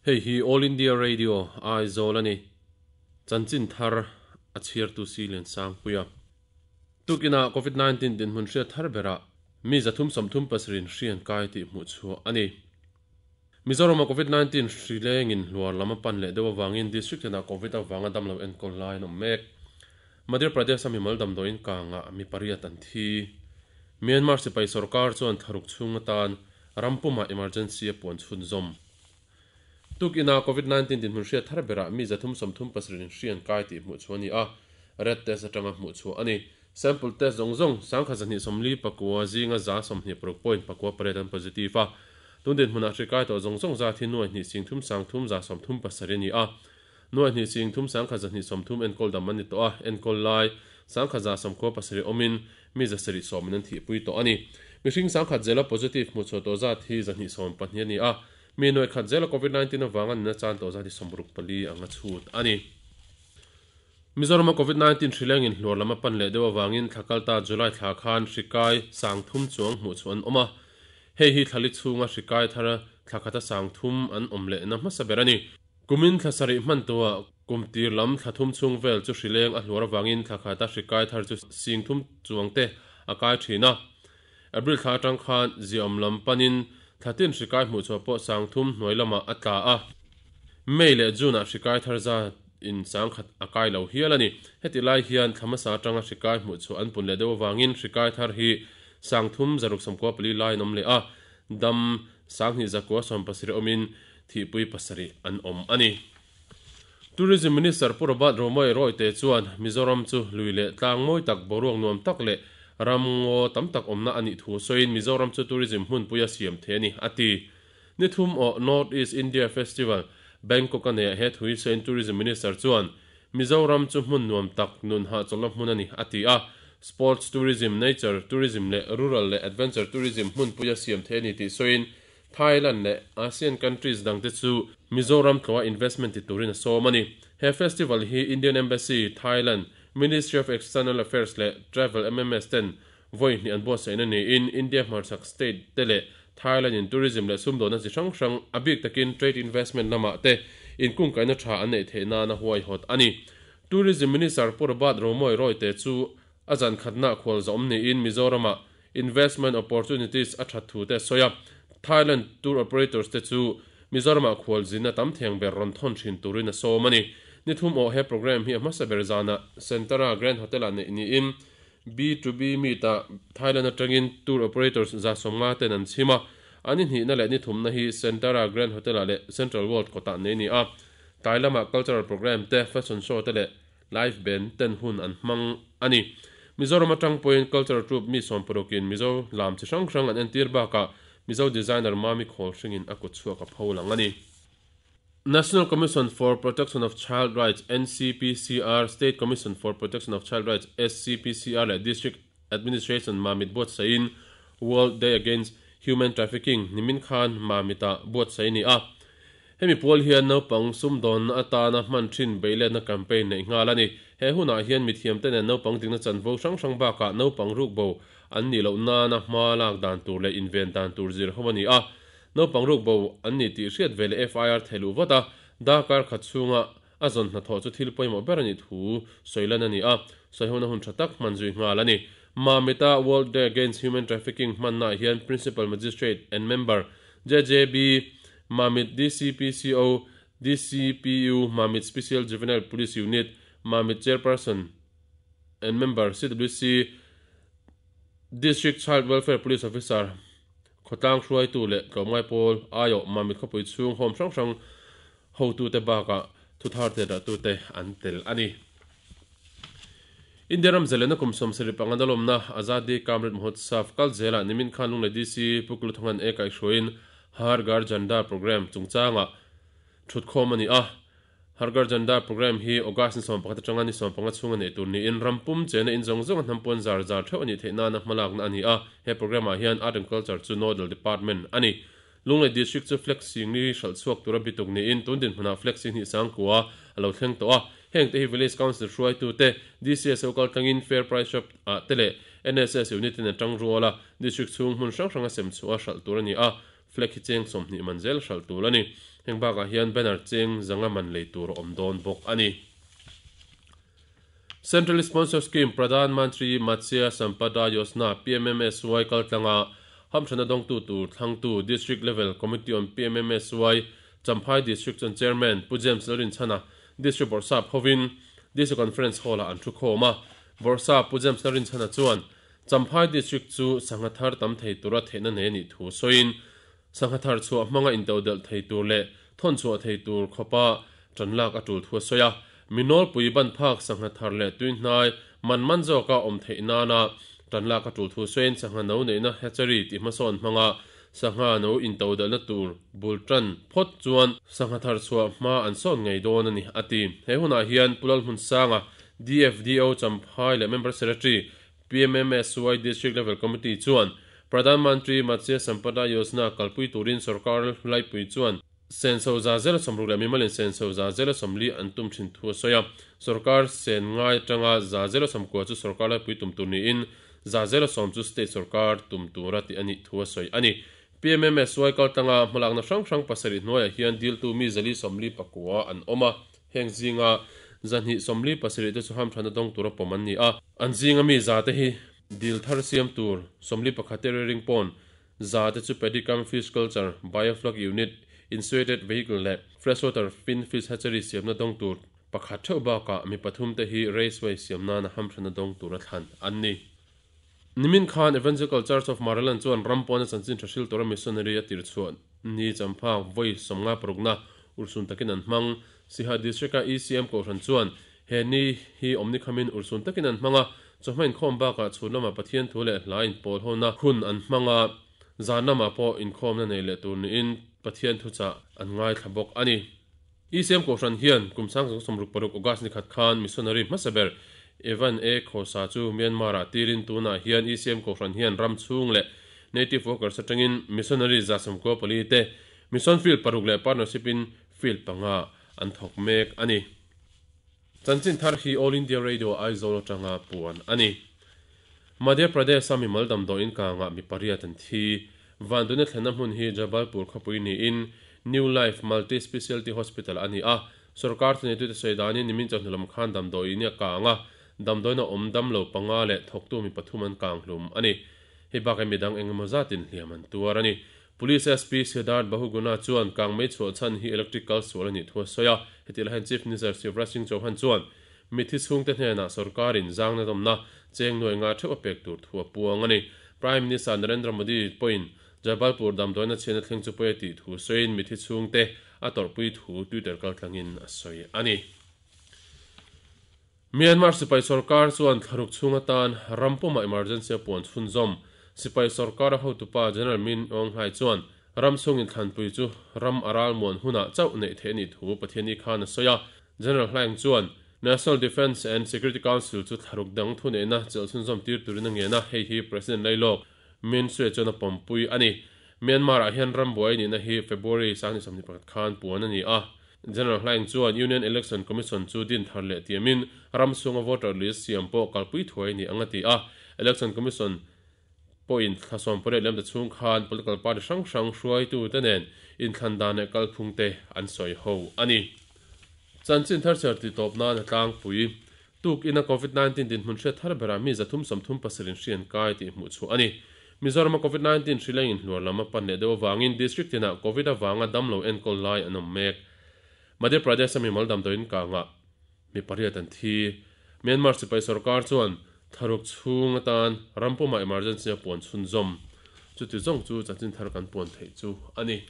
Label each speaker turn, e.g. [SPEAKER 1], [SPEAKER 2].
[SPEAKER 1] Hei hi All India Radio, Aizawl a ni. Chanchin thar a chhiartu si Liansangpuia. Tukinah Covid 19 dinhmun hriat thar berah mi 337 in hri an kai tih hmuh chhuah a ni. Mizorama Covid 19 hri lengin hluar lam a pan leh deuh avangin District tinah Covid avanga damlo enkawl lai an awm mek. Madhya Pradesh-a mimal damdawiin kangah mi pariat an thi. Myanmar sipai sorkar chuan thlaruk chhung atan ram pumah emergency a puan chhunzawm. Tukinah Covid 19 dinhmun hriat thar berah mi 337 in hri an kai tih hmuh chhuah a ni a, rat test atanga hmuh chhuah a ni. Sample test zawng zawng 1249 zinga 26.98 an positive a. Tun dinhmunah hri kai tawh zawng zawng zat hi nuai hnih sing thum sang thum 137 a ni a. Nuai hnih sing thum 1130 enkawl dam an ni tawh a, enkawl lai 1197 awmin mi 710 in an thihpui tawh a ni. Mihring 1000 zela positive hmuh chhuah tawh zat hi 214 a ni a. Mi nuai khat zela Covid 19 avanga nuna chan tawh zat hi 64 anga chhut a ni. Mizorama Covid 19 hri lengin hluar lam a pan leh deuh avangin thla kalta July thla khan hri kai 3000 chuang hmuh chhuah an awm a. Hei hi thlali chhunga hri kai thar thla khata 3000 an awm lehna hmasa ber a ni. Kumin thla sarih hman tuah kum tir lam thla thum chhung vel chu hri leng a hluar avangin thla khata hri kai thar chu 10,000 chuang te a kai thin a. April thla atang khan ziaawm lam panin thla tin hri kai hmuh chhuah pawh 3000 hnuai lamah a tla a. May leh June ah hri kai thar zat in 1000 a kai lo hial a ni. Heti lai hian thla hmasa atanga hri kai hmuh chhuah an pun leh deuh avangin hri kai thar hi 3694 lai an awm leh a. Dam 2197 awmin thihpui pasarih an awm a ni. Tourism Minister Pu Robert Romawia Royte chuan Mizoram chu lui leh tlang mawi tak, boruak nuam tak leh ram ngaw tam tak awmna a nih thu sawiin Mizoram chu tourism hmunpui a siam thei a ni, a ti. Ni thum awh North East India Festival, Bangkok a neih ah he thu hi sawiin Tourism Minister chuan Mizoram chu hmun nuam tak, nun hahchawlhna hmun a ni, a ti a. Sports tourism, nature tourism leh rural leh adventure tourism hmunpui a siam thei a ni tih sawiin Thailand leh ASEAN countries dangte chu Mizoram tlawha investment ti turin a sawm a ni. He festival hi Indian Embassy, Thailand, Ministry of External Affairs leh Travel MMS ten vawi hnih an buatsaihna niin India hmarchhak state te leh Thailand in tourism leh sumdawnna chi hrang hrang, a bik takin trade investment lamah te inkungkaihna tha an neih theih nana huaihawt a ni. Tourism Minister Pu Robert Romawia Royte chu a zan khatna khual zawm niin Mizoramah investment opportunities a that thu te a sawi a. Thailand tour operators te chu Mizoramah khual zinna tam theng ber rawn thawn thin turin a sawm a ni. Ni thum awh he program hi a hmasa ber zanah Centara Grand Hotel-ah neih niin B2B meet-ah Thailand atangin tour operators 150 ten an chhim a. A ni hnihna leh ni thumna hi Centara Grand Hotel-ah leh Central World kawtah neih a ni a. Tlai lamah cultural program te, fashion show te leh live band ten hun an hmang a ni. Mizoram atang pawhin cultural troupe mi 60 in Mizo lam chi hrang hrang an entir bakah Mizo designer Mami Khawl hringin a kut chhuak a pho lang a ni. National Commission for Protection of Child Rights, NCPCR, State Commission for Protection of Child Rights, SCPCR, leh District Administration Mamit buatsaihin World Day Against Human Trafficking nimin khan Mamit-ah buatsaih a ni a. Hemi pual hian naupang sumdawnna atana hman thin beihletna campaign neih nghal a ni. He hunah hian mithiamte nen naupang dikna chanvo hrang hrang bakah naupang rukbo an nih loh nana hma lak dan tur leh inven dan tur zir ho a ni a. Naupang rukbo an ni tih hriat ve leh FIR theh luh vat a, darkar khat chhunga a zawn hnathawh chu thil pawimawh ber a nih thu sawi lan a ni a, sawihona hun tha tak hman zui nghal a ni. Mamita World Day Against Human Trafficking hmannaah hian Principal Magistrate and Member JJB Mamit DCPCO, DCPU, Mamit Special Juvenile Police Unit, Mamit Chairperson and Member, CWC, District Child Welfare Police Officer, khawtlang hruaitu leh tlawmngai pawl aiawh Mamit khawpui chhung home hrang hrang hotute bakah thuthar te dahtute an tel a ni. India ram zalena kum 75 dalawmna Azadi Ka Amrit Mahotsav kal zelah nimin khan Lunglei DC Pu Kuluthongan e kaihhruaiin Har Ghar Jhanda Programme chungchangah thutkhawm a ni a. Har Ghar Jhanda Programme hi August ni 11 atanga ni 15 chhunga neih tur niin ram pum chena in zawng zawnga hnam pawn zar zar theuh a nih theih nana hmalakna a ni a. He programme-ah hian Art and Culture chu Nodal Department a ni. Lunglei District chu flag singli hralh chhuak tura bituk niin tun dinhmunah flag singhnih sangkua a lo thleng tawh a. Heng te hi Village Council hruaitute, DCSO kaltlangin Fair Price Shop ah te leh NSS Unit in a tang rual a, District chhung hmun hrang hranga sem chhuah a hralh tur a ni a. Flag hi cheng 20 man zel hralh tur a ni. Heng bakah hian banner cheng 500 man lei tur a awm dawn bawk a ni. Central Sponsor Scheme Pradhan Mantri Matsya Sampada Yojana, PMMSY, kaltlanga hamthana dawngtu tur thlangtu District Level Committee on PMMSY Champhai District chuan Chairman Pu James Lalrinchhana District Bawrhsap hovin DC Conference Hall-ah an thu khawm a. Bawrhsap Pu James Lalrinchhana chuan Champhai District chu sangha thar tam thei tura theihna nei a nih thu sawiin, sangha thar chhuah hmanga intodelh thei tur leh thawn chhuah thei tur khawpa tan lak a tul thu a sawi a. Mi nawlpui ban phak sangha thar leh tui hnai man man zawka awm theih nana tan lak a tul thu sawiin sangha no neihna hatchery tih hmasawn hmanga sangha no intodelhna tur bul tan phawt chuan sangha thar chhuah hma an sawn ngei dawn a ni, a ti. He hunah hian Pu Lalhmunsanga, DFDO Champhai leh Member Secretary, PMMSY District Level Committee chuan Pradhan Mantri Matsya Sampada Yojana kalpui turin sorkar laipui chuan senso za zela 60 leh mimalin senso za zela 40 an tum thin thu a sawi a. Sorkar sen ngai atanga za zela 90 chu sorkar laipui tum tur niin za zela 10 chu state sorkar tum tura tih a nih thu a sawi a ni. PMMSY kaltlanga hmalakna hrang hrang pasarih hnuaiah hian diltu mi 449 an awm a. Heng zinga 247 te chu hamthana dawng tura pawm an ni a. An zinga mi za te hi dil thar siam tur 41 te rearing pond, za te chu Paddy-cum Fish Culture, Biofloc Unit, Insulated Vehicle leh Freshwater Fin Fish Hatchery siamna dawng tur pakhat theuh bakah mi pathum te hi raceway siam nana hamthana dawng tura thlan an ni. Nimin khan Evangelical Church of Maraland chuan ram pawna chanchin tha hril tura missionary a tir chhuah ni champhak vawi 56na urhsun takin an hmang. Siha District-a ECM Kohhran chuan he ni hi awmni khamin urhsun takin an hmang a, chawhma inkhawm bakah chhun lamah Pathian thu leh hla inpawl hona hun an hmang a, zan lamah pawh inkhawmna nei leh tur niin Pathian thuchah an ngaithla bawk a ni. ECM Kohhran hian kum 1966 August ni khat khan missionary hmasa ber Evan A. Khosa chu Myanmar-ah tirin tunah hian ECM Kohhran hian ram chhung leh native workers atangin missionary 94 te mission field paruk leh partnership in field panga an thawk mek a ni. Chanchin thar hi All India Radio Aizawl atanga puan a ni. Madhya Pradesh-a mimal damdawiin kangah mi pariat an thi. Vanduna thlenna hmun hi Jabalpur khawpui niin New Life Multi Specialty Hospital a ni a. Sorkar thuneitute sawi danin nimin chawhnu lam khan damdawiin a kang a, damdawiin a awm dam lo panga leh thawktu mi pathum an kang hlum a ni. Hei bakah midang eng emaw zatin hliam an tuar a ni. Police SP Siddharth Bahuguna chuan kang mei chhuah chhan hi electric kal sual a nih thu a sawi a. Heti lahin Chief Minister Shivraj Singh Chauhan chuan mithi chhungte hnenah sorkarin zangna dawmna cheng nuai nga theuh a pek tur thu a puang a ni. Prime Minister Narendra Modi pawhin Jabalpur damdawiina chhiatna thleng chu pawi a tih thu sawiin mithi chhungte a tawrhpui thu Twitter kaltlangin a sawi a ni. Myanmar sipai sorkar chuan thlaruk chhung atan ram pumah emergency a puan chhunzawm. Sipai sorkar a hotupa General Min Aung Hlaing chuan ram chhungin thlanpui chu ram a ral muan hunah chauh neih theih a nih thu Pathiani khan a sawi a. General Hlaing chuan National Defence and Security Council chu thlaruk dang thuneihna chelh chhunzawm tir turin a ngen a, hei hi President Lailawk Min Swe chuan a pawmpui a ni. Myanmar-ah hian ram buai nihna hi February 2021 khan puan a ni a. General Hlaing chuan Union Election Commission chu din thar leh tiamin ram chhunga voter list siam pawh kalpui thuai ni ang a ti a. Election Commission pawhin thla 18 lemta chhung khan political party hrang hrang hruaitute nen inthlan dan leh kalphung te an sawi ho a ni. Chanchin thar chhiar tih tawp nan a tlangpui. Tuk ina Covid-19 dinhmun hriat thar berah mi 337 in hri an kai tih hmuh chhuah a ni. Mizorama Covid-19 hri leng inhluar lam a pan leh deuh avangin district tinah Covid avanga damlo enkawl lai an awm mek. Madhya Pradesh-a mimal damdawiin kangah mi pariat an thi. Myanmar sipai sorkar chuan thlaruk chhung atan ram pumah emergency a puan chhunzawm. Chuti zawng chu chanchin thar kan puan theih chu a ni.